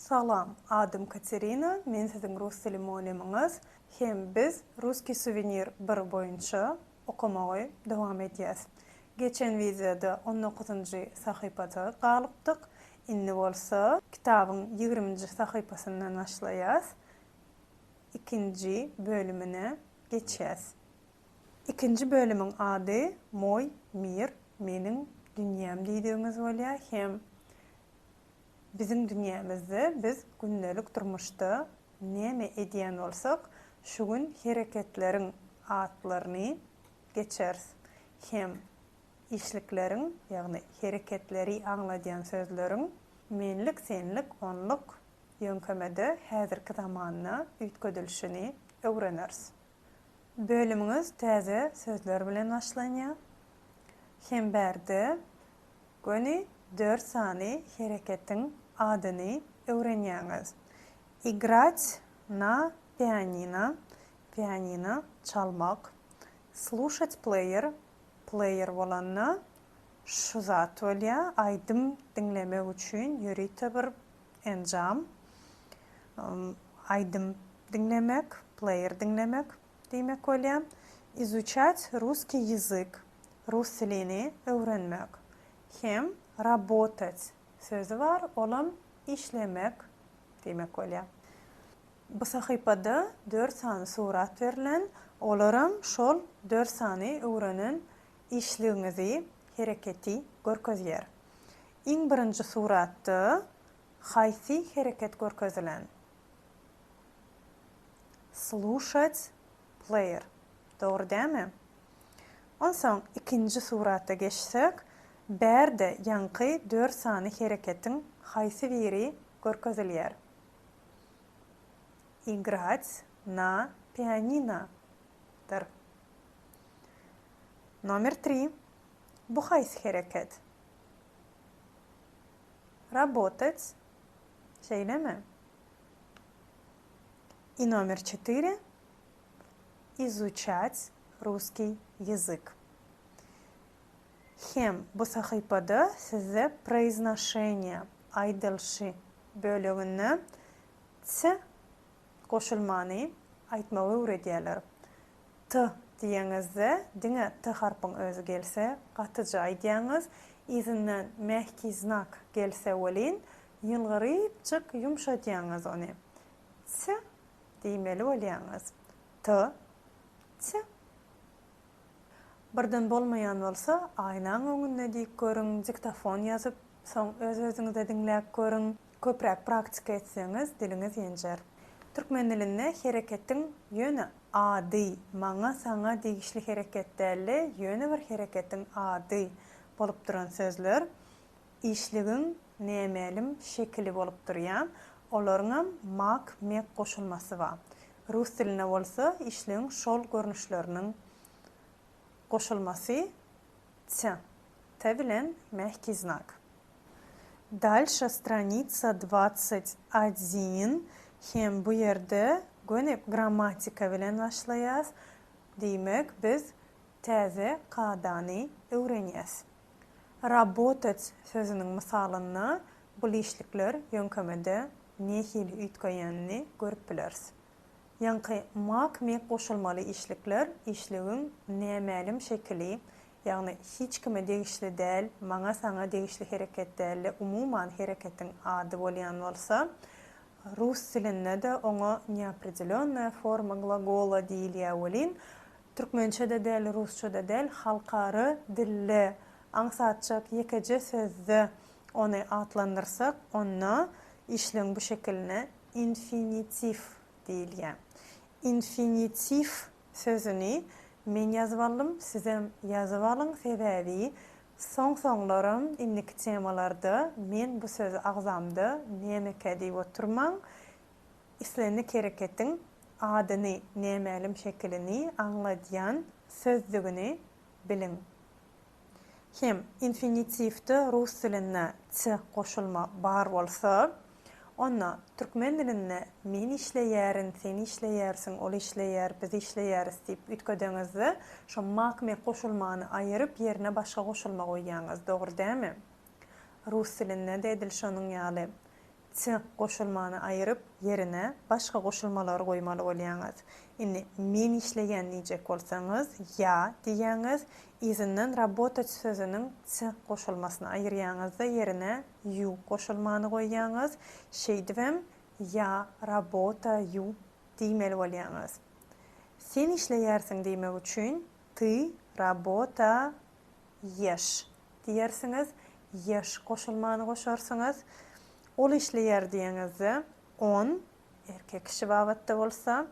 Salam, adym Katerina, men siziň rus dili mugallymyňyz. Hem biz Russkiý suwenir bir boýunça okamagy dowam edýäs. Geçen wideoda on dokuzynjy sahypada galypdyk. Indi bolsa kitabyň ýigriminji sahypasyndan başlaýas. Ikinji bölümine geçýäs. Ikinji bölümiň ady Moý mir, meniň dünýäm diýdigimiz bolýar hem biziň dünýämizde biz gündelik durmuşda näme edýän bolsak, şu gün hereketleriň atlaryny geçeris hem işlikleriň, ýagny hereketleri aňladýan sözleriň menlik, senlik, onluk ýöňkemede häzirki zamanda üýtgedilişini öwreneris. Bölümiňiz täze sözler bilen başlanýar. Hem bärde göni dört sany hereketiň adyny öwrenýäňiz. Igrat na pianino, pianino çalmak. Sluşat pleýer, pleýer bolanda şu zat bolýar, aýdym diňlemek üçin ýörite bir enjam. Aýdym diňlemek, pleýer diňlemek diýmek bolýar. Izuçat russkiý ýazyk, rus dilini öwrenmek. Hem rabotat sözi bar, olam işlemek diýmek bolýar. Bu sahypada dört sany surat berlen, olaram şol dört sany öwrenen işligiňizi, hereketi görkezýär. Iň birinji suratda haýsy hereket görkezilen? Sluşat player. Dogry dälmi? Onsoň ikinji surata geçsek, bärde ýaňky dört sany hereketiň haýsy biri görkezilýär? Igrat na pianino dyr. Nomer tri. Bu haýsy hereket? Rabotat. Şeýlemi? I nomer çetyre, Izuçat russkiý ýazyk. Hem bu sahypada sizde proiznoşeniýe, aýdylyşy, böleginde ç goşulmany aýtmagy öwredýärler. T diýeňizde diňe T harpyň özi gelse gatyja aýdýaňyz, yzyndan mähkiý znak gelse welin ýylgyrypjyk ýumşadýaňyz ony. Ç diýmeli bolýaňyz. T, ç. Birden bolmaýan bolsa, aýnaň öňünde diýip görüň, diktofon ýazyp, soň öz-özüňize diňläp görüň. Köpräk praktika etseňiz, diliňiz ýenjer. Türkmen dilinde hereketiň ýöne ady, maňa, saňa degişli hereket däl-de, ýöne bir hereketiň ady bolup duran sözler işligiň nämälim şekili bolup durýar. Olaryňam mak, mek goşulmasy bar. Rus dilinde bolsa işligiň şol görnüşleriniň goşulmasy ç, t bilen mähkiý znak. Dalşa stranitsa dwatsat odin hem bu ýerde göni grammatika bilen başlaýas, diýmek biz täze kadany öwrenýäs. Rabotat sözüniň mysalynda bul işlikler ýöňkemede nähili üýtgeýänini görüp bileris. Ýaňky mak-mek goşulmaly işlikler işligiň nämälim şekili, ýagny hiç kime degişli däl, maňa-saňa degişli hereket däl-de umuman hereketiň ady bolýan bolsa, rus dilinde-de oňa neopredelýonnaýa forma glagola diýilýär welin, türkmençe-de däl, rusça-da däl, halkara dilde aňsatjak ýekeje sözde ony atlandyrsak, onda işligiň bu şekiline infinitiw diýilýär. Infinitiw sözüni men ýazyp aldym, sizem ýazyp alyň, sebäbi soň-soňlaram indiki temalarda men bu sözi agzamda nämekä diýip oturmaň, islendik hereketiň adyny, nämälim şekilini aňladýan sözdügini biliň. Hem infinitiwde rus dilinde ç goşulma bar bolsa, onda türkmen dilinde men işleýärin, sen işleýärsiň, ol işleýär, biz işleýäris diýip üýtgedeňizde, şo mak-mek goşulmany aýyryp, ýerine başga goşulma goýýaňyz, dogry dälmi? Rus dilinde-de edil şonuň ýaly. Ç goşulmany aýyryp, ýerine başga goşulmalary goýmaly bolýaňyz. Indi men işleýän diýjek bolsaňyz, ýa diýýäňiz, yzyndan rabotaç sözüniň ç goşulmasyny aýyrýaňyz-da, ýerine ýu goşulmany goýýaňyz. Şeýdibem ýa rabotaýu diýmeli bolýaňyz. Sen işleýärsiň diýmek üçin ty rabota ýeş diýersiňiz, ýeş goşulmany goşarsyňyz. Ol işleýär diýeňizde, on, erkek kişi babatda bolsa,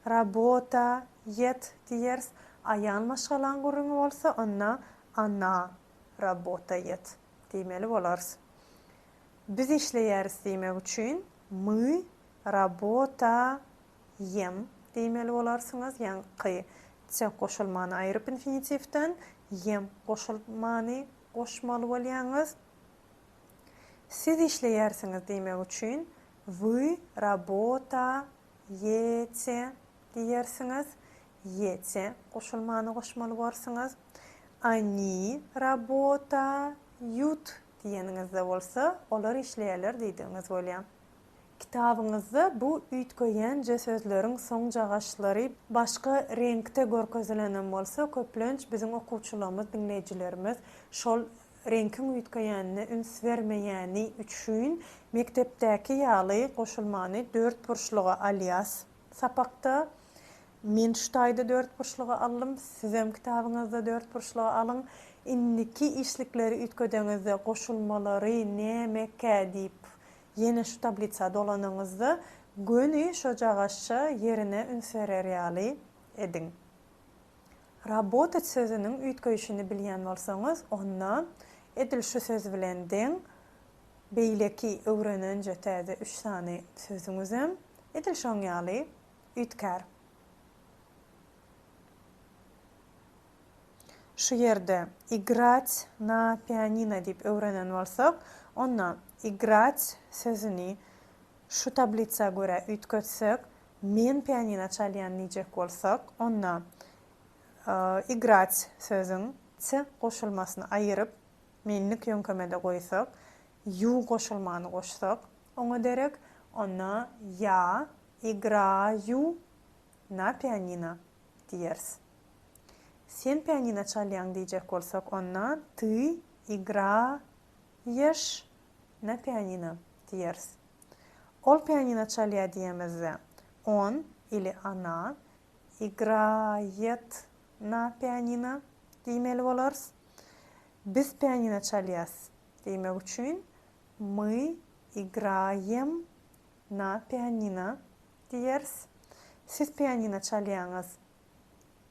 rabota, ýet diýeris. Aýal maşgalaň gürrüňi bolsa, onda ona rabotaýet diýmeli bolarys. Biz işleýäris diýmek üçin, my rabota ýem diýmeli bolarsyňyz, ýaňky ç goşulmany aýryp infinitiwden ýem goşulmany goşmaly bolýaňyz. Siz işleýärsiňiz diýmek üçin Vy rabota ýete diýersiňiz, ýete goşulmany goşmaly borsuňyz. Oni rabota ýut diýeniňizde bolsa olar işleýärler diýdigiňiz bolýar. Kitabyňyzda bu üýtgeýänje sözleriň soňjagaşlary başga reňkde görkezilenem bolsa, köplenç biziň okuwçylarymyz, diňleýjilerimiz şol reňkiň üýtgeýänine üns bermeýäni üçin mekdepdäki ýaly goşulmany dörtburçluga alýas sapakda. Men şu taýda dörtburçluga aldym, sizem kitabyňyzda dörtburçluga alyň. Indiki işlikleri üýtgedeňizde goşulmalary nämekä diýip Ýene şu tablisa dolanyňyzda göni şojagaşça ýerine üns berer ýaly ediň. Rabotat sözüniň üýtgeýşini bilýän bolsaňyz, onda edil şu söz bilen deň beýleki öwrenenje täze üç sany sözüňizem edil şoň ýaly üýtgär. Şu ýerde igrać na pianino diýip öwrenen bolsak, onda igrać sözüni şu tablisa görä üýtgetsek, men pianino çalýan diýjek bolsak, onda igrać sözüň ç goşulmasyny aýyryp, menlik ýöňkemede goýsak, ýu goşulmany goşsak oňa derek, onda ýa igraýu na pianino diýeris. Sen pianino çalýaň diýjek bolsak onda ty igraýeş na pianino diýeris. Ol pianino çalýar diýemizde on ili ona igraýet na pianino diýmeli bolarys. Biz pianino çalýas diýmek üçin my igraýem na pianino diýeris. Siz pianino çalýaňyz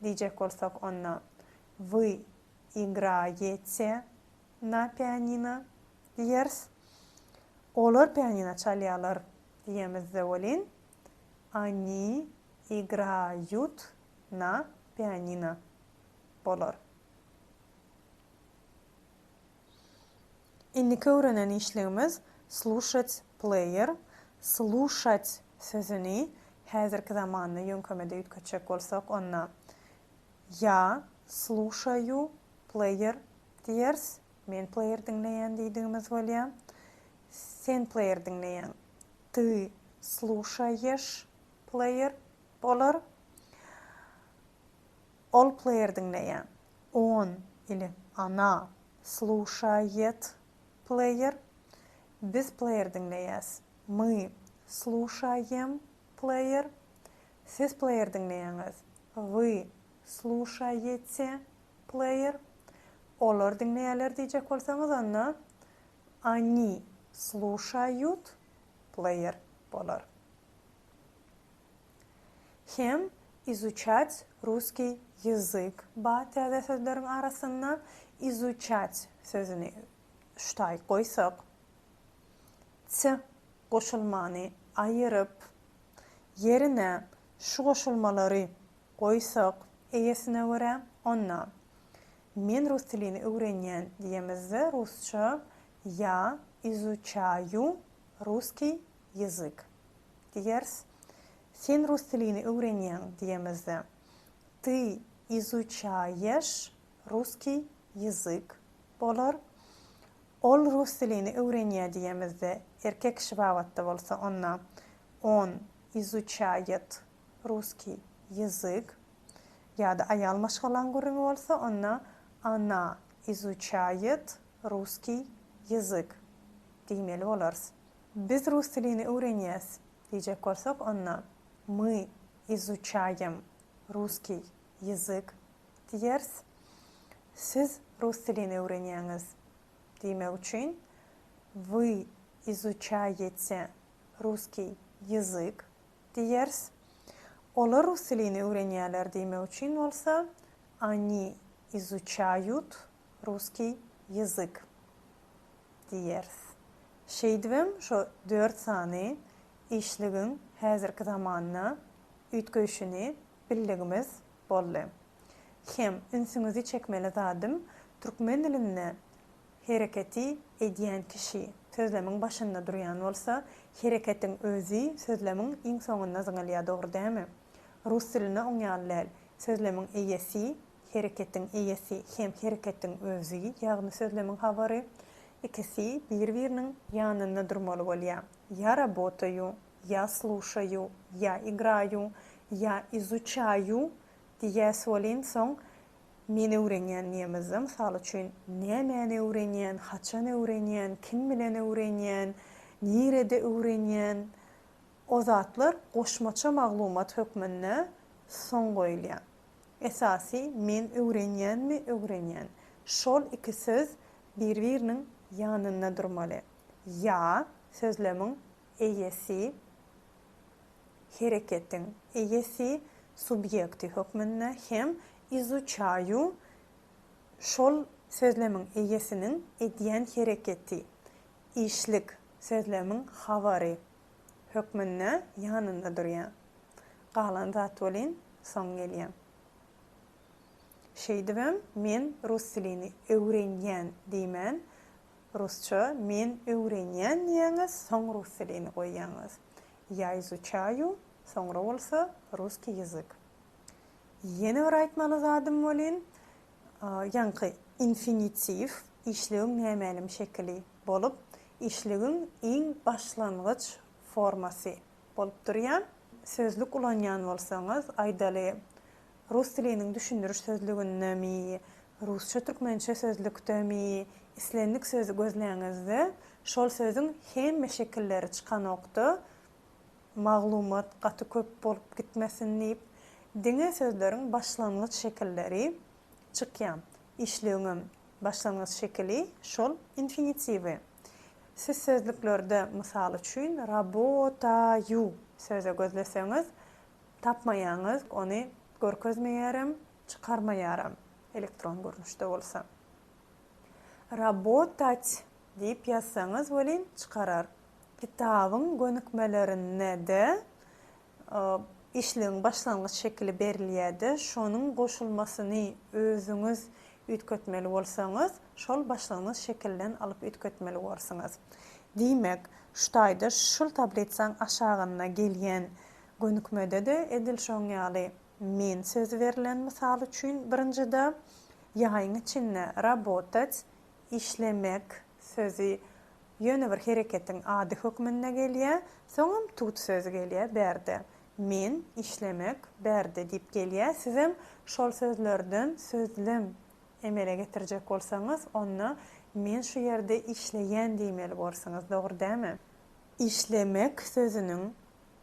diýjek bolsak onda Vy igraýete na pianino diýeris. Olar pianino çalýarlar diýemizde welin Oni igraýut na pianino bolar. Indiki öwrenen işligimiz sluşat pleýer. Sluşat sözüni häzirki zamanda ýöňkemede üýtgetjek bolsak, onda Ýa sluşaýu pleýer diýeris, men pleýer diňleýän diýdigimiz bolýar. Sen pleýer diňleýäň, ty sluşaýeş pleýer bolar. Ol pleýer diňleýär, on ili ona sluşaýet pleýer. Biz pleýer diňleýäs, my sluşaýem pleýer. Siz pleýer diňleýäňiz, Vy sluşaýete pleýer. Olar diňleýärler diýjek bolsaňyz onda oni sluşaýut pleýer bolar. Hem izuçat russkiý ýazyk ba täze sözleriň arasynda izuçat sözüni şu taýy goýsak, ç goşulmany aýyryp, ýerine şu goşulmalary goýsak eýesine görä, onda Men rus dilini öwrenýän diýemizde rusça ýa izuçaýu russkiý ýazyk diýeris. Sen rus dilini öwrenýäň diýemizde ty izuçaýeş russkiý ýazyk bolar. Ol rus dilini öwrenýär diýemizde, erkek kişi babatda bolsa onda on izuçaýet russkiý ýazyk ýa-da aýal maşgalaň gürrüňi bolsa onda ona izuçaýet russkiý ýazyk diýmeli bolarys. Biz rus dilini öwrenýäs diýjek bolsak onda my izuçaýem russkiý ýazyk diýeris. Siz rus dilini öwrenýäňiz diýmek üçin Vy izuçaýete russkiý ýazyk diýeris. Olar rus dilini öwrenýärler diýmek üçin bolsa Oni izuçaýut russkiý ýazyk diýeris. Şeýdibem şo dört sany işligiň häzirki zamanda üýtgeýşini bildigimiz boldy. Hem ünsüňizi çekmeli zadym, türkmen dilinde hereketi edýän kişi sözlemiň başynda durýan bolsa, hereketiň özi sözlemiň iň soňunda zyňylýar, dogry dälmi? Rus dilinde oň ýaly däl. Sözlemiň eýesi, hereketiň eýesi hem hereketiň özi, ýagny sözlemiň habary, ikisi bir-biriniň ýanynda durmaly bolýar. Ýa rabotaýu, Ýa sluşaýu, ýa igraýu, ýa izuçaýu diýýäs welin soň men öwrenýän diýemizde, mysal üçin, nämäni öwrenýän, haçan öwrenýän, kim bilen öwrenýän, nirede öwrenýän, o zatlar goşmaça maglumat hökmünde soň goýulýar. Esasy men öwrenýänmi, öwrenýän. Şol iki söz bir-biriniň ýanynda durmaly. Ýa sözlemiň eýesi, hereketiň eýesi, subýekti hökmünde hem izuçaýu, şol sözlemiň eýesiniň edýän hereketi, işlik, sözlemiň habary hökmünde ýanynda durýar. Galan zat welin soň gelýär. Şeýdibem men rus dilini öwrenýän diýmän, Rusça men öwrenýän diýýäňiz, soň rus dilini goýýaňyz. Ýa izuçaýu, soňra bolsa russkiý ýazyk. Ýene bir aýtmaly zadym welin, ýaňky infinitiw işligiň nämälim şekili bolup, işligiň iň başlangyç formasy bolup durýar. Sözlük ulanýan bolsaňyz, aýdaly, Rus diliniň düşündiriş sözlügindemi, rusça-türkmençe sözlükdemi, islendik sözi gözläňizde, şol sözüň hemme şekilleri çykanokda, maglumat gaty köp bolup gitmesin diýip, diňe sözleriň başlangyç şekilleri çykýar. Işligiňem başlangyç şekili şol infinitiwi. Siz sözlüklerde, mysal üçin, rabotaýu söze gözleseňiz, Tapmaýaňyz, ony görkezmeýärem, çykarmaýaram, elektron görnüşde bolsa. Rabotat diýip ýazsaňyz welin çykarar. Kitabyň gönükmelerinde-de işligiň başlangyç şekili berilýär-de, şonuň goşulmasyny özüňiz üýtgetmeli bolsaňyz, şol başlangyç şekilden alyp üýtgetmeli borsuňyz. Diýmek, şu taýda şul tablisaň aşagynda gelýän Gönükmede-de edil şoň ýaly men sözi berlen mysal üçin birinjide ýaýyň içinde rabotat, işlemek, sözi ýöne bir hereketiň ady hökmünde gelýär, soňam tut sözi gelýär bärde men, işlemek, bärde diýip gelýär, sizem şol sözlerden sözlem emele getirjek bolsaňyz onda men şu ýerde işleýän diýmeli borsuňyz dogry dämi? Işlemek sözüniň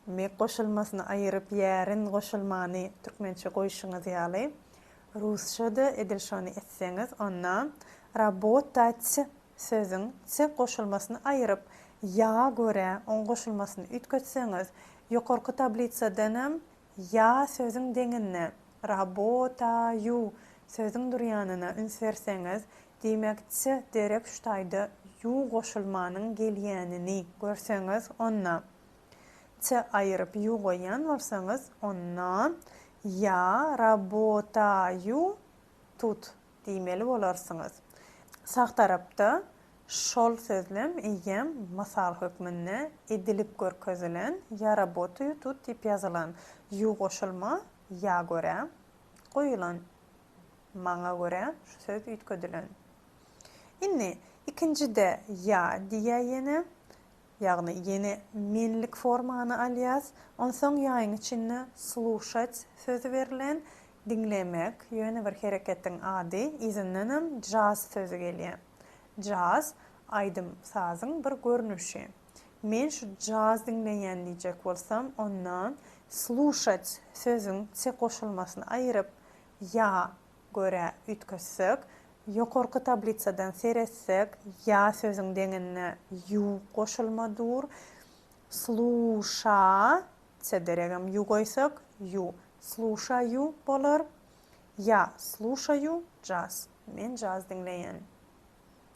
Mek goşulmasyny aýyryp ýärin goşulmany türkmençe goýşuňyz ýaly, rusça-da edil şony etseňiz, onda rabotat sözüň t goşulmasyny aýyryp, ýa görä oň goşulmasyny üýtgetseňiz, ýokarky tablisadanam ýa sözüň deňinde rabotaýu sözüň durýanyna üns berseňiz, diýmek t derek şu taýda ýu goşulmanyň gelýänini görseňiz, onda T aýyryp ýu goýýan bolsaňyz, onda ýa rabotaýu tut diýmeli bolarsyňyz. Sag tarapda şol sözlem eýýäm mysal hökmünde edilip görkezilen ýa rabotaýu tut diýip ýazylan. Ýu goşulma ýa görä goýulan. Maňa görä şu söz üýtgedilen. Indi. Ikinjide ýa diýýär ýene. Ýagny ýene menlik formany alýas. Onsoň ýaýyň içinde sluşat sözi berlen, diňlemek, ýöne bir hereketiň ady, yzyndanam jaz sözi gelýär. Jaz, aýdym-sazyň bir görnüşi. Men şu jaz diňleýän diýjek bolsam, onda sluşat sözüň t goşulmasyny aýyryp, ýa görä üýtgetsek, ýokarky tablisadan seretsek, ýa sözüň deňinde ýu goşulma dur, sluşa, t deregem ýu goýsak, ýu, sluşaýu bolar, ýa sluşaýu jaz, men jaz diňleýän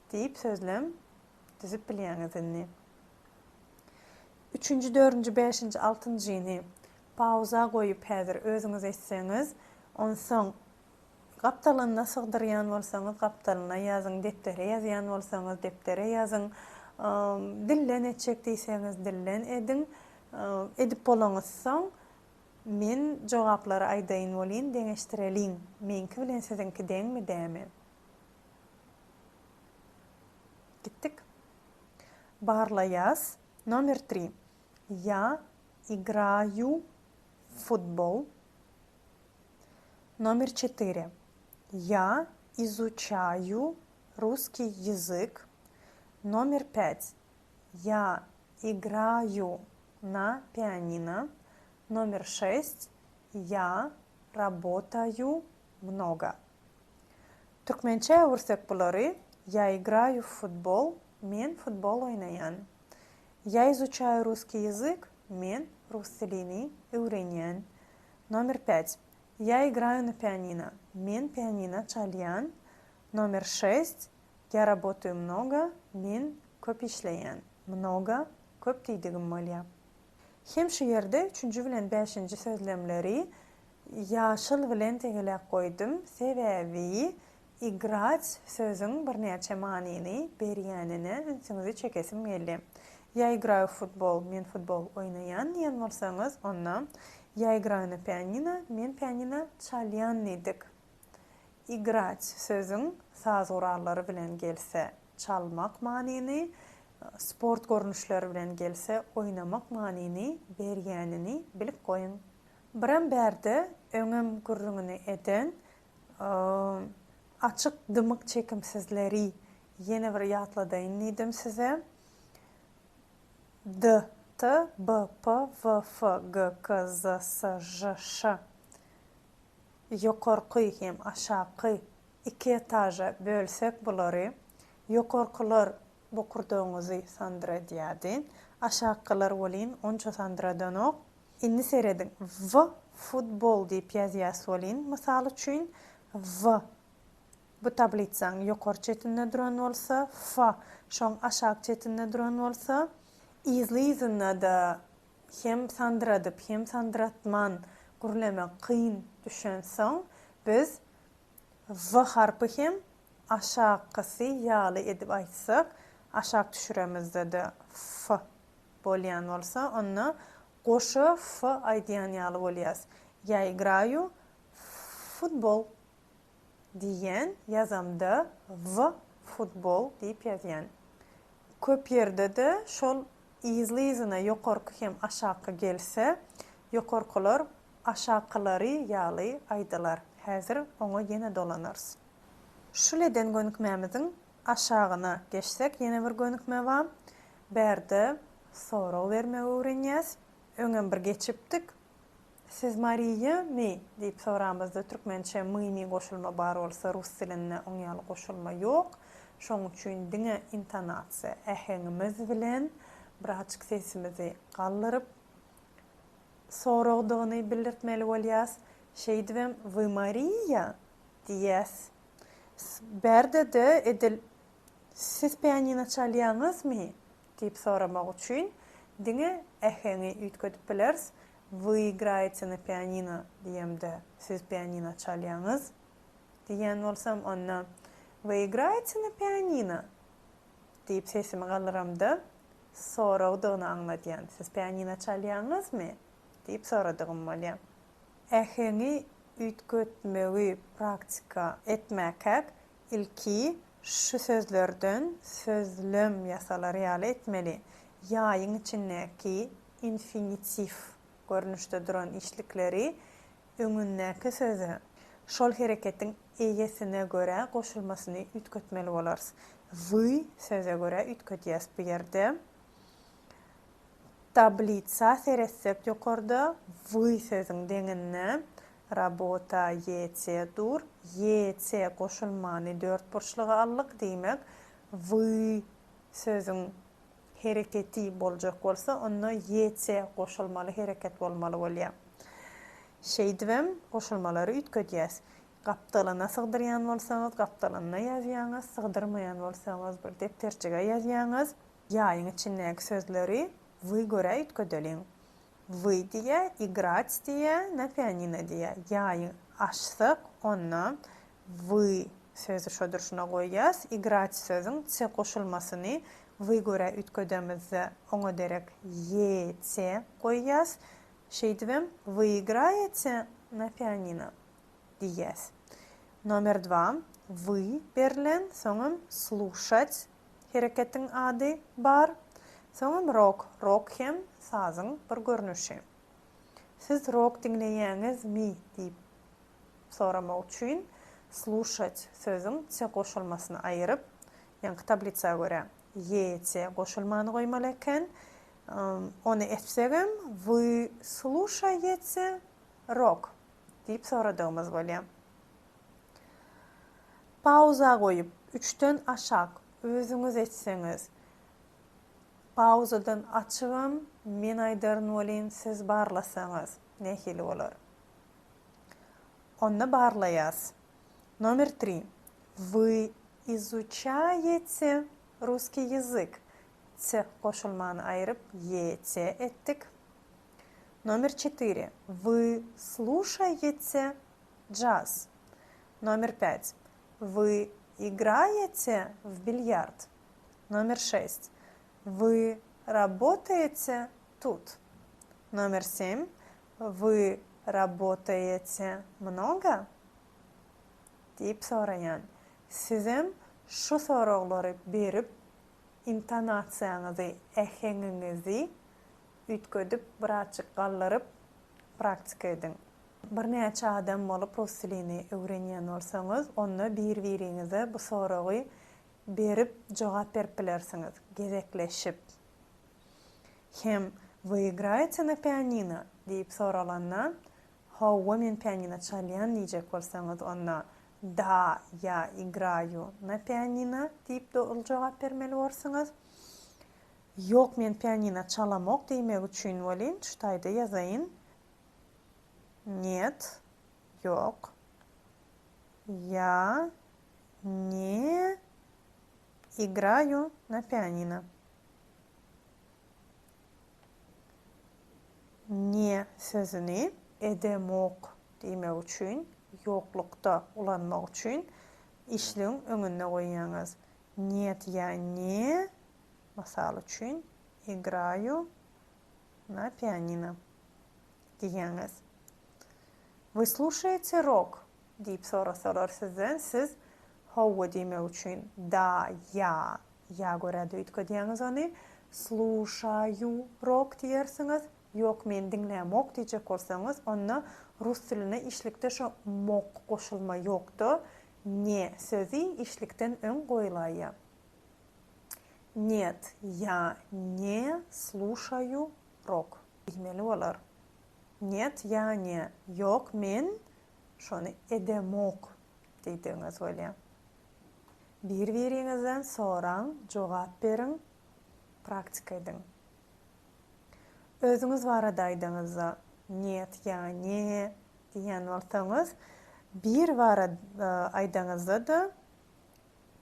diýip sözlem düzüp bilýäňiz indi. Üçünji, dördünji, bäşinji, altynjyny pauza goýup häzir özüňiz etseňiz, onsoň gapdalynda sygdyrýan bolsaňyz gapdalyna ýazyň, depdere ýazýan bolsaňyz depdere ýazyň, dilden etjek diýseňiz dilden ediň. Edip bolaňyzsoň men jogaplary aýdaýyn welin deňeşdireliň, meňki bilen siziňki deňmi dämi? Gitdik. Barlaýas. Nomer tri. Ýa igraýu w futbol. Nomer çetiri. Ýa izuçaýu russkiý ýazyk. Nomer pät. Ýa igraýu na pianino. Nomer şest. Ýa rabotaýu mnogo. Türkmençä öwürsek bulary, Ýa igraýu w futbol, Men futbol oýnaýan. Ýa izuçaýu russkiý ýazyk, Men rus dilini öwrenýän. Nomer pät. Ýa igraýu na pianino, Men pianino çalýan. Nomer şest. Ýa rabotaýu mnogo, Men köp işleýän. Mnogo, köp diýdigim bolýa. Hem şu ýerde üçünji bilen bäşinji sözlemleri Ýaşyl bilen tegelek goýdum, sebäbi igrać sözüň birnäçe manyny berýänine ünsüňizi çekesim geldi. Ýa igraýu w futbol, men futbol oýnaýan diýen bolsaňyz, onda Ýa igraýu na pianino, men pianino çalýan diýdik. Igrać sözüň saz gurallary bilen gelse çalmak manyny, sport görnüşleri bilen gelse oýnamak manyny berýänini bilip goýuň. Birem bärde öňem gürrüňini eden açyk dymyk çekimsizleri ýene bir ýatladaýyn diýdim size. D, T, B, P, W, F, G, K, Z, S, Ž, Ş ýokarky hem aşaky iki etaža bölsek bulary ýokarkylar bokurdagyňyzy sandyradýardy, aşakkylar welin onça sandyradanok. Indi serediň, W futbol diýip ýazýas welin, mysal üçin, W bu tablisaň ýokary çetinde duran bolsa, F şoň aşak çetinde duran bolsa, yzly-yzyna-da hem sandyradyp, hem sandyratman gürlemek kyn düşensoň, biz W harpy hem aşakysy ýaly edip aýtsak, aşak düşüremizde-de F bolýan bolsa, onda goşa f aýdýan ýaly bolýas. Ýa igraýu futbol diýýän, ýazamda w futbol diýip ýazýan. Köp ýerde-de şol yzly-yzyna ýokarky hem aşaky gelse, ýokarkylar aşakylary ýaly aýdylar. Häzir oňa ýene dolanarys. Şul eden gönükmämiziň Aşagyna geçsek ýene bir gönükme bar. Bärde sorag bermegi öwrenýäs. Öňem bir geçipdik. Siz Mariýa my? diýip soramyzda türkmençe my-mi goşulma bar bolsa rus dilinde oň ýaly goşulma ýok. Şoň üçin diňe intonasiýa, äheňimiz bilen birazjyk sesimizi galdyryp soragdygyny bildirtmeli bolýas. Şeýdibem Вы Mariýa? diýýäs. Bärde-de edil Siz pianino çalýaňyzmy? diýip soramak üçin diňe äheňi üýtgedip bileris, Вы играете на pianino diýemde Siz pianino çalýaňyz diýýän bolsam, onda Вы играете на pianino? diýip sesimi galdyramda soragdygyny aňladýan, Siz pianino çalýaňyzmy? diýip soradygym bolýar. Äheňi üýtgetmegi praktika etmäkäk ilki. Şu sözlerden sözlem ýasalar ýaly etmeli. Ýaýyň içindäki infinitiw görnüşde duran işlikleri öňündäki söze şol hereketiň eýesine görä goşulmasyny üýtgetmeli bolarys. Wy söze görä üýtgedýäs bu ýerde. Tablisa seretsek ýokarda wy sözüň deňinde rabota ýete dur. Ýete goşulmany dörtburçluga aldyk, diýmek, wy sözüň hereketi boljak bolsa, onda ýete goşulmaly hereket bolmaly bolýar. Şeýdibem goşulmalary üýtgedýäs. Gapdalyna sygdyrýan bolsaňyz, gapdalynda ýazýaňyz, sygdyrmaýan bolsaňyz, bir depderçige ýazýaňyz. Ýaýyň içindäki sözleri wy görä üýtgedeliň. Wy diýýä, igrać diýýä, na pianino diýýä. Ýaýy açsak, onda wy sözi şo durşuna goýýas. Igrać sözüň ce goşulmasyny wy görä üýtgedemizde oňa derek ýe, ce goýýas. Şeýdibem Вы igraýete na pianino diýýäs. Nomer dwa, Вы berlen, soňam sluşat hereketiň ady bar. Soňam rok, rok hem sazyň bir görnüşi. Siz rok diňleýäňizmi diýip soramak üçin sluşat sözüň ce goşulmasyny aýyryp, ýaňky tablisa görä ýe-ce goşulmany goýmaly eken. Ony etsegem, Вы sluşaýete rok? diýip soradygymyz bolýar. Pauza goýup, üçden aşak özüňiz etseňiz, pauzadan açybam men aýdaryn welin siz barlasaňyz nähili bolar? Onda barlaýas. Nomer tri. Вы izuçaýete russkiý ýazyk? Ç goşulmany aýryp ýe, te etdik. Nomer çetiri. Вы sluşaýete jaz? Nomer pät. Вы igraýete w bilýard? Nomer şest. Вы rabotaýete tut? Nomer sem. Вы rabotaýete mnogo? Diýip soraýan. Sizem şu soraglary berip intonasiýaňyzy, äheňiňizi üýtgedip, birazjyk galdyryp praktika ediň. Birnäçe adam bolup rus dilini öwrenýän bolsaňyz, onda bir-biriňize bu soragy berip jogap berip bilersiňiz, gezekleşip. Hem Вы igraýete na pianino? diýip soralanda, Hawa, men pianino çalýan diýjek bolsaňyz, onda Da, ýa igraýu na pianino diýip dogry jogap bermeli borsuňyz. Ýok, men pianino çalamok diýmek üçin welin, şu taýda ýazaýyn. Net, ýok. Ýa ne igraýu na pianino. Ne sözüni edemok diýmek üçin, ýoklukda ulanmak üçin işligiň öňünde goýýaňyz. Net ýa ne, mysal üçin, igraýu na pianino diýýäňiz. Вы sluşaýete rok? diýip sorasalar sizden, siz hawa diýmek üçin da, ýa, Ýa görä-de üýtgedýäňiz ony. Sluşaýu rok diýersiňiz. Ýok, men diňlämok diýjek bolsaňyz, onda rus dilinde işlikde şo mok goşulma ýok-da, ne sözi işlikden öň goýulaýýa. Net, ýa ne sluşaýu rok diýmeli bolar. Net, ýa ne, ýok, men şony edemok diýdigiňiz bolýa. Bir-biriňizden soraň, jogap beriň, praktika ediň. Özüňiz barada aýdaňyzda, net ýa ne diýýän bolsaňyz, bir barada aýdaňyzda-da,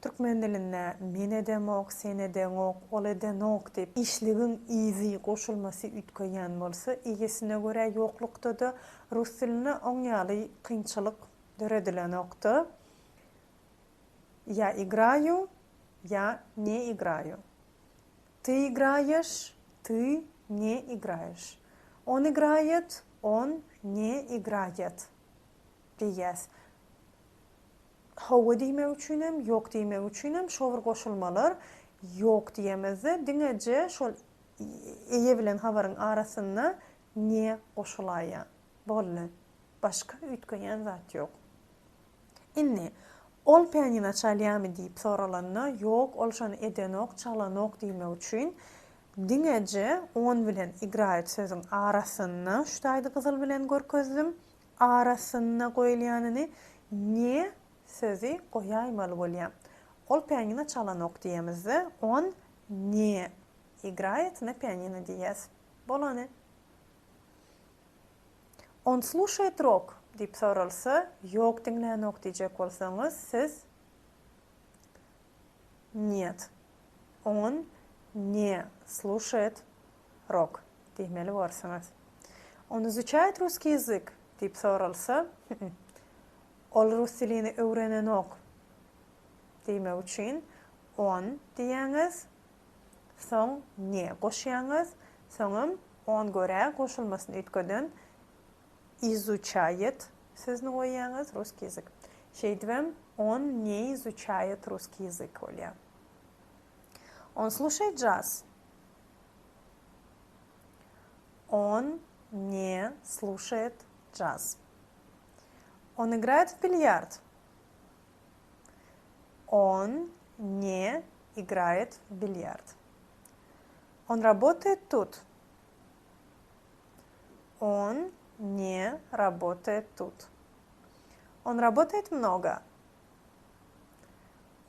türkmen dilinde men edemok, sen edeňok, ol edenok diýip, işligiň yzy, goşulmasy üýtgeýän bolsa, eýesine görä ýoklukda-da, rus dilinde oň ýaly kynçylyk döredilenokda. Ýa igraýu, ýa ne igraýu. Ty igraýeş, ty ne igraýeş. On igraýet, on ne igraýet diýýäs. Hawa diýmek üçinem, ýok diýmek üçinem şo bir goşulmalar ýok diýemizde diňeje şol eýe bilen habaryň arasynda ne goşulaýýar. Boldy. Başga üýtgeýän zat ýok. Indi, ol pianino çalýarmy diýip soralanda, ýok, ol şony edenok, çalanok diýmek üçin diňeje on bilen igraýet sözüň arasynda, şu taýda gyzyl bilen görkezdim, arasynda goýulýanyny ne sözi goýaýmaly bolýar. Ol pianino çalanok diýemizde, on ne igraýet na pianino diýýäs. Bolany. On sluşaýet rok? diýip soralsa, ýok diňlänok diýjek bolsaňyz, siz Net, on ne sluşaýet rok diýmeli borsuňyz. On izuçaýet russkiý ýazyk? diýip soralsa, ol rus dilini öwrenenok diýmek üçin on diýýäňiz, soň ne goşýaňyz, soňam on görä goşulmasyny üýtgeden izuçaýet sözüni goýýaňyz, russkiý ýazyk. Şeýdibem on ne izuçaýet russkiý ýazyk bolýar. On sluşaýet jaz. On ne sluşaýet jaz. On igraýet w bilýard. On ne igraýet w bilýard. On rabotaýet tut. On ne rabotaýet tut. On rabotaýet mnogo.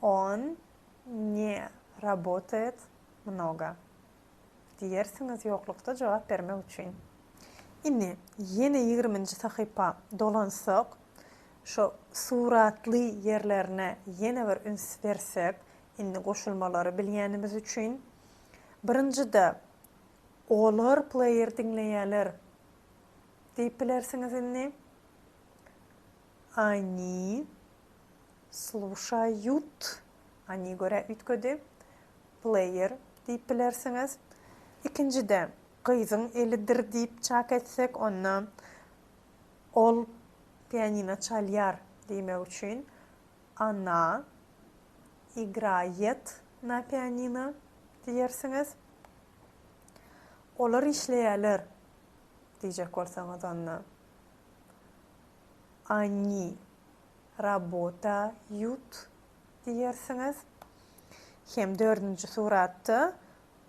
On ne rabotaýet mnogo. Diýersiňiz ýoklukda jogap bermek üçin. Indi ýene ýigriminji sahypa dolansak, şo suratly ýerlerine ýene bir üns bersek, indi goşulmalary bilýänimiz üçin. Birinjide, olar pleýer diňleýärler diýip bilersiňiz indi. Oni sluşaýut, oni görä üýtgedi, pleýer diýip bilersiňiz. Ikinjide, gyzyň elidir diýip çak etsek, onda ol pianino çalýar diýmek üçin ona igraýet na pianino diýersiňiz. Olar işleýärler diýjek bolsaňyz onda oni rabotaýut diýersiňiz. Hem dördünji suratda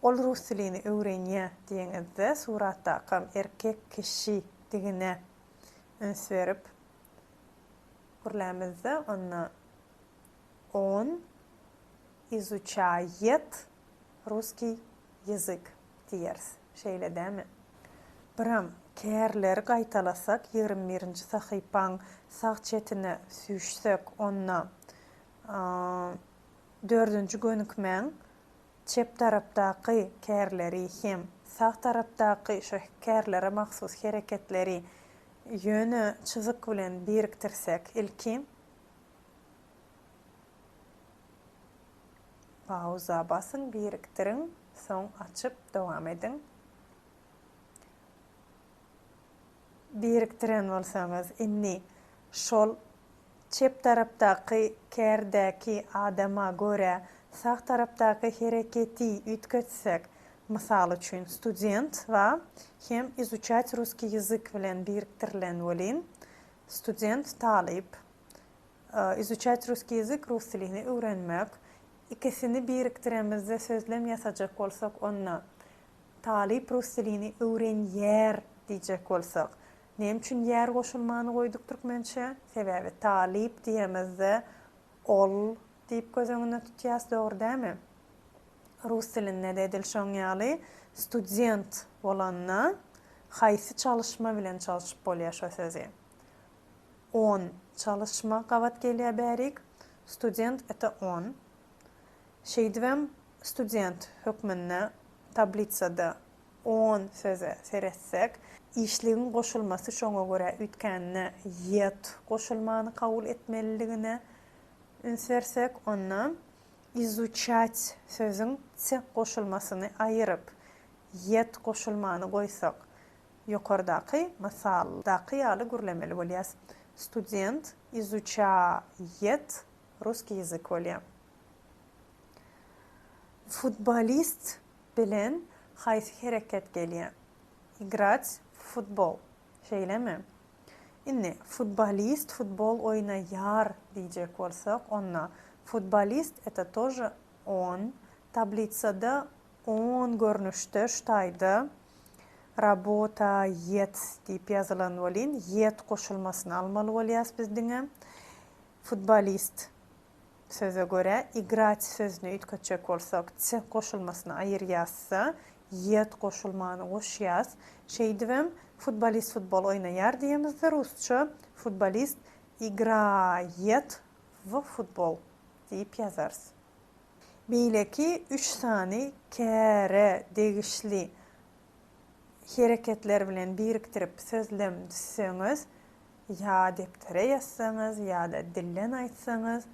ol rus dilini öwrenýär diýeňizde suratdakam erkek kişidigine üns berip gürlämizde onda on izuçaýet russkiý ýazyk diýeris. Şeýle dämi? Biram kärleri gaýtalasak 21-nji sahypaň sag çetine süýşsek onda dördünji gönükmäň çep tarapdaky kärleri hem sag tarapdaky şo kärlere mahsus hereketleri ýöne çyzyk bilen birikdirsek ilki pauza basyň birikdiriň soň açyp dowam ediň. Birikdiren bolsaňyz indi şol çep tarapdaky kärdäki adama görä sag tarapdaky hereketi üýtgetsek, mysal üçin student wa hem izuçat russkiý ýazyk bilen birikdirilen welin student talyp izuçat russkiý ýazyk rus dilini öwrenmek ikisini birikdiremizde sözlem ýasajak bolsak onda Talyp rus dilini öwrenýär diýjek bolsak, näme üçin ýär goşulmany goýduk türkmençe? Sebäbi talyp diýemizde ol diýip göz öňünde tutýas, dogry dälmi? Rus dilinde-de edil şoň ýaly student bolanda haýsy çalyşma bilen çalşyp bolýar şo sözi? On çalyşma gabat gelýär bärik. Student это on. Şeýdibem student hökmünde tablisada on söze seretsek, işligiň goşulmasy şoňa görä üýtgänine ýet goşulmany kabul etmeliligine üns bersek, onda izuçat sözüň t goşulmasyny aýyryp, ýet goşulmany goýsak, ýokardaky mysaldaky ýaly gürlemeli bolýas, Student izuçaýet. Russkiý ýazyk bolýar. Futbolist bilen haýsy hereket gelýär? Igrać w futbol. Şeýlemi? Indi futbolist futbol oýnaýar diýjek bolsak, onda futbolist это тоже on. Tablitsada on görnüşde şu taýda rabotaýet diýip ýazylan welin, ýet goşulmasyny almaly bolýas biz diňe. Futbolist söze görä igrać sözüni üýtgetjek bolsak, ç goşulmasyny aýyrýas-da, ýet goşulmany goşýas. Şeýdibem futbolist futbol oýnaýar diýemizde rusça futbolist igraýet w futbol diýip ýazarys. Beýleki üç sany käre degişli hereketler bilen birikdirip sözlem düzseňiz, ýa depdere ýazsaňyz, ýa-da dilden aýtsaňyz,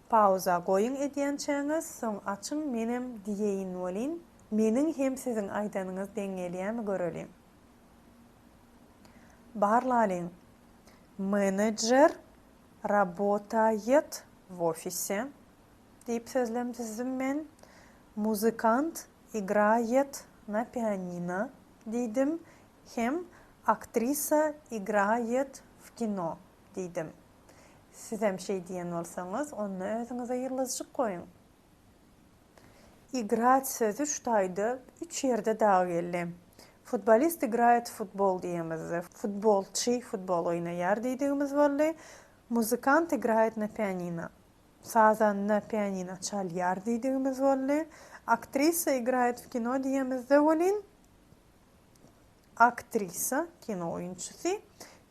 pauza goýuň edýänçäňiz, soň açyň menem diýeýin welin, meniň hem siziň aýdanyňyz deň gelýämi göreliň. Barlalyň. Menejer rabotaýet w ofise diýip sözlem düzdüm men. Muzykant igraýet na pianino diýdim hem aktrisa igraýet w kino diýdim. Sizem şeý diýen bolsaňyz, onda özüňize ýyldyzjyk goýuň. Igrać sözi şu taýda üç ýerde dagy geldi. Futbolist igraýet w futbol diýemizde, futbolçy futbol oýnaýar diýdigimiz boldy. Muzykant igraýet na pianino. Sazanda pianino çalýar diýdigimiz boldy. Aktrisa igraýet w kino diýemizde welin, aktrisa, kino oýunçysy,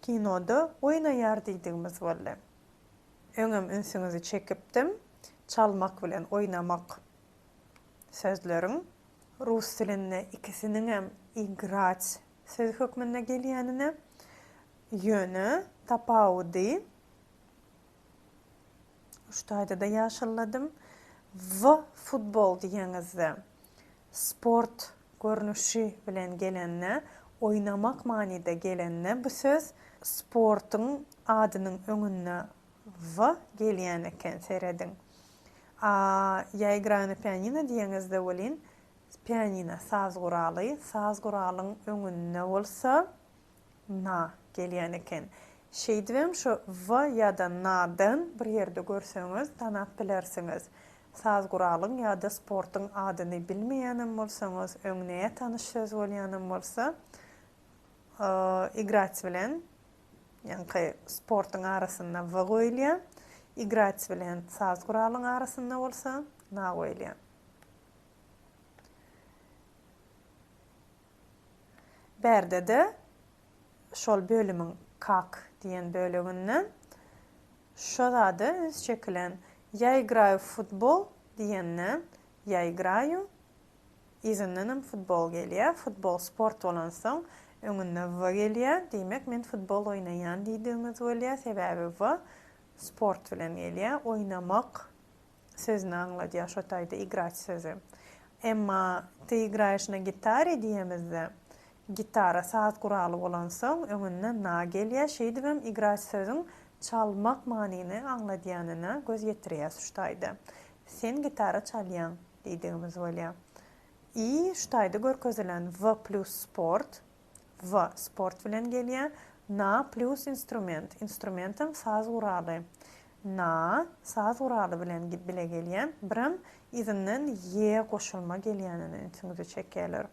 kinoda oýnaýar diýdigimiz boldy. Öňem ünsüňizi çekipdim, çalmak bilen oýnamak sözleriň rus dilinde ikisiniňem igrać sözi hökmünde gelýänine, ýöne tapawudy Şu taýda-da ýaşylladym. W futbol diýeňizde, sport görnüşi bilen gelende, oýnamak manyda gelende bu söz sportuň adynyň öňünde w gelýän eken, serediň. A ýa igraýu na pianino diýeňizde welin, pianino saz guraly, saz guralyň öňünde bolsa na gelýän eken. Şeýdibem şu w ýa-da na-dan bir ýerde görseňiz tanap bilersiňiz. Saz guralyň ýa-da sportuň adyny bilmeýänem bolsaňyz, öň nätanyş söz bolýanam bolsa, igrać bilen, ýaňky sportuň arasynda w goýulýar, igrać bilen saz guralyň arasynda bolsa na goýulýar. Bärde-de şol bölümiň kak diýen böleginde şo zada üns çekilen. Ýa igraýu w futbol diýende ýa igraýu yzyndanam futbol gelýär. Futbol sport bolansoň öňünde w gelýär. Diýmek men futbol oýnaýan diýdigimiz bolýar. Sebäbi w sport bilen gelýär. Oýnamak sözüni aňladýar şo taýda igrać sözi. Emma ty igraýeş na gitare diýemizde, gitara saz guraly bolansoň öňünde na gelýär, şeýdibem igrać sözüň çalmak manyny aňladýanyna göz ýetirýäs şu taýda. Sen gitara çalýaň diýdigimiz bolýar. I şu taýda görkezilen w plus sport W sport bilen gelýär. Na plýus instrument. Instrumentem saz guraly. Na saz guraly bilen bile gelýär. Birem yzyndan ýe goşulma gelýänine ünsüňizi çekýärler.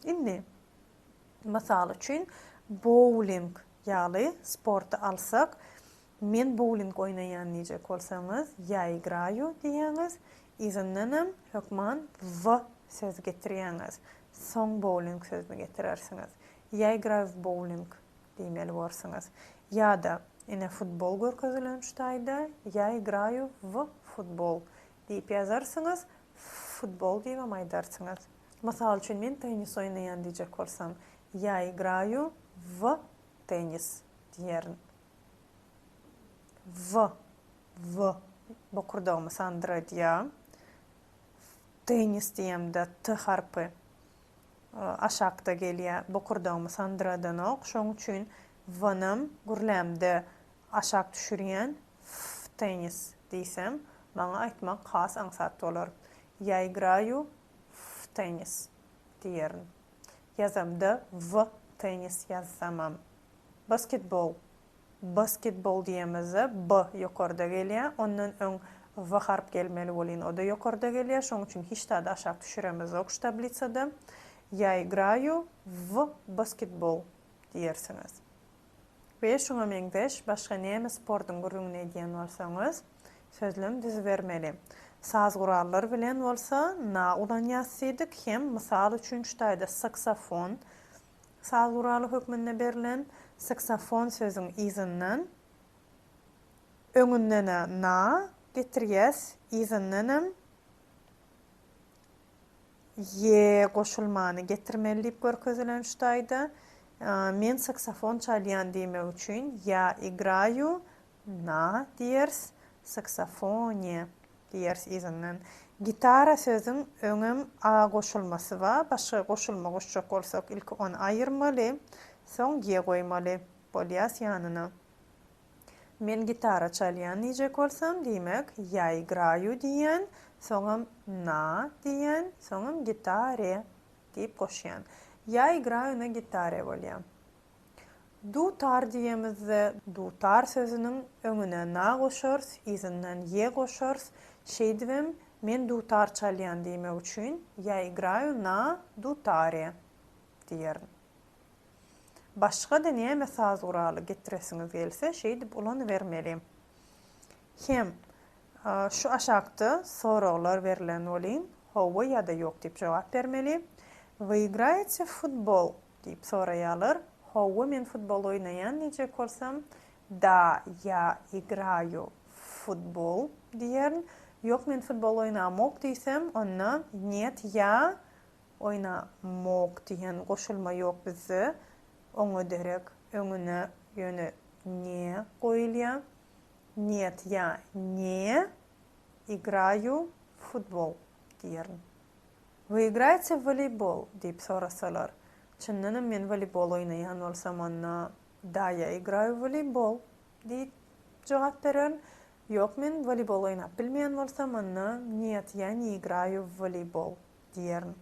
Indi, mysal üçin, bowling ýaly sporty alsak, Men bowling oýnaýan diýjek bolsaňyz, ýa igraýu diýýäňiz, yzyndanam hökman w sözi getirýäňiz. Soň bowling sözüni getirersiňiz. Ýa igraýu w bowling diýmeli borsuňyz. Ýa-da, ine futbol görkezilen şu taýda, ýa igraýu w futbol diýip ýazarsyňyz, futbol diýibem aýdarsyňyz. Mysal üçin, men tennis oýnaýan diýjek bolsam, ýa igraýu w tennis diýerin. W, W, bokurdagymy sandyradýa. Tennis diýemde T harpy aşakda gelýä, bokurdagymy sandyradanok. Şoň üçin W-nam gürlämde aşak düşürýän, f, tennis. diýsem, maňa aýtmak has aňsat bolar. Ýa igraýu w tennis diýerin. Ýazamda w tennis ýazsamam. Basketbol. Basketbol diýemizde b ýokarda gelýär, ondan öň w harp gelmeli welin o-da ýokarda gelýär, şonuň üçin hiç zady aşak düşüremizok şu tablisada. Ýa igraýu w basketbol diýersiňiz. We şuňa meňzeş başga näme sportuň gürrüňini edýän bolsaňyz, sözlem düzübermeli. Saz gurallar bilen bolsa na ulanýas diýdik hem mysal üçin şu taýda saksofon saz guraly hökmünde berlen saksofon sözüň yzyndan öňündenä na getirýäs yzyndanam Ýe goşulmany getirmeli diýip görkezilen şu taýda. Men saksofon çalýan diýmek üçin ýa igraýu na diýeris, saksofone diýeris yzyndan. Gitara sözüň öňem a goşulmasy bar. Başga goşulma goşjak bolsak ilki ony aýyrmaly, soň ýe goýmaly bolýas ýanyna. Men gitara çalýan diýjek bolsam, diýmek, ýa igraýu diýýän, soňam na diýýän, soňam gitare diýip goşýan. Ýa igraýu na gitare bolýa. Dutar diýemizde, dutar sözüniň öňüne na goşarys, yzyndan ýe goşarys. Şeýdibem, men dutar çalýan diýmek üçin, ýa igraýu na dutare diýerin. Başga-da näme saz guraly getiresiňiz gelse, şeýdip ulanybermeli. Hem, şu aşakda soraglar berlen welin, hawa ýa-da ýok diýip jogap bermeli. Вы играете в футбол? diýip soraýarlar. Hawa, men futbol oýnaýan diýjek bolsam, Da, ýa igraýu w futbol diýerin. Ýok, men futbol oýnamok diýsem, onda Net, ýa Oýna mok diýen goşulma ýok bizde. Oňa derek öňüne ýöne ne goýulýar. Net ýa ne igraýu w futbol diýerin. Вы igraýte w woleýbol diýip sorasalar, çyndanam men woleýbol oýnaýan bolsam onda da ýa igraýu w woleýbol diýip jogap bererin. Ýok men woleýbol oýnap bilmeýän bolsam onda net ýa ne igraýu w woleýbol diýerin.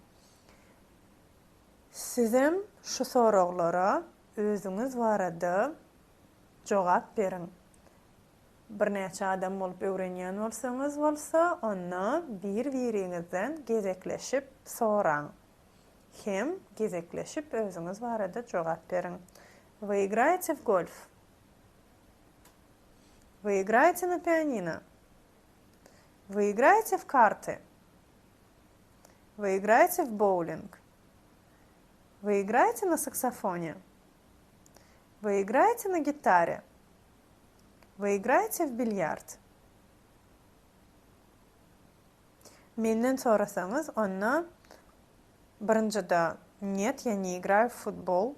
Sizem şu soraglara özüňiz barada jogap beriň. Birnäçe adam bolup öwrenýän bolsaňyz bolsa, onda bir-biriňizden gezekleşip soraň. Hem gezekleşip özüňiz barada jogap beriň. Вы играете в гольф? Вы играете на пианино? Вы играете в карты? Вы играете в боулинг? Вы играете на саксофоне? Вы играете на гитаре? Вы играете в бильярд? Menden sorasaňyz, onda birinjide Нет, я не играю в футбол.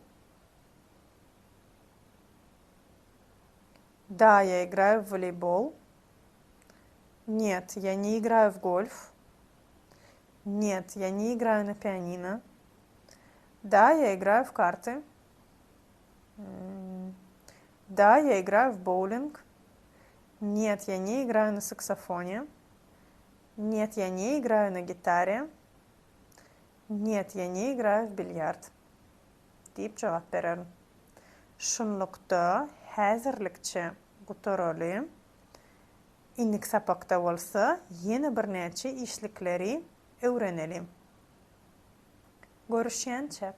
Да, я играю в волейбол. Нет, я не играю в гольф. Нет, я не играю на пианино. Да, я играю в карты. Да, я играю в боулинг. Нет, я не играю на саксофоне. Нет, я не играю на гитаре. Нет, я не играю в бильярд. Diýip jogap bererin. Şunlukda, häzirlikçe gutaraly. Indiki sapakda bolsa ýene birnäçe işlikleri öwreneli. Görüşýänçäk.